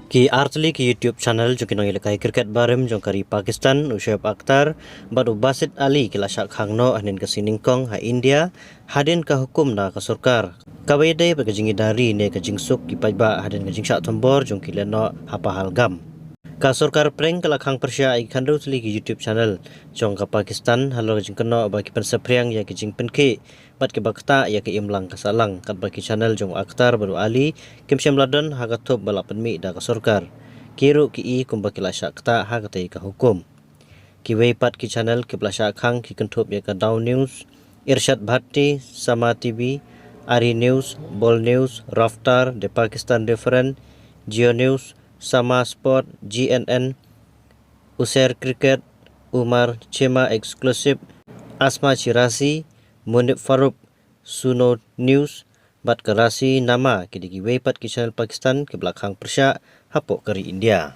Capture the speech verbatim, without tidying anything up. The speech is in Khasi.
Ki artylli ki YouTube channel jong ki nongïalehkai cricket barim jong ka ri Pakistan, u Shoaib Akhtar bad u Basit Ali, ki la shah khang noh hynnin ka sngi nyngkong ha India hadien ka hukum na ka sorkar, kaba ïadei bad ka jingïada ri ne ka jingsuk ki paidbah hadien ka jingshah thombor jong ki lehnoh ha Pahalgam. Ka sorkar pdeng ka la khang pyrshah ïa ki khyndew tylli ki YouTube channel jong ka Pakistan halor ka jingkynnoh ba ki pynsaphriang ïa ki jingpynkhih bad kiba ktah ïa ka imlang ka sahlang, katba ki channel jong u Akhtar bad u Ali kim shym la don ha ka thup ba la pynmih da ka sorkar. Ki ruh ki i kumba ki la shah ktah ha katei ka hukum. Kiwei pat ki channel kiba la shah khang ki kynthup ïa ka Dawn News, Irshad Bharti, Sama T V, Ari News, Bol News, Raftar, The Pakistan Reference, Jio News, Sama Sport, G N N, User Cricket, Umar Chema Exclusive, Asma Chirasi, Munib Farouk, Suno News bad ka Rasinama, ki dei kiwei pat ki channel Pakistan kiba la khang pyrshah hapoh ka ri India.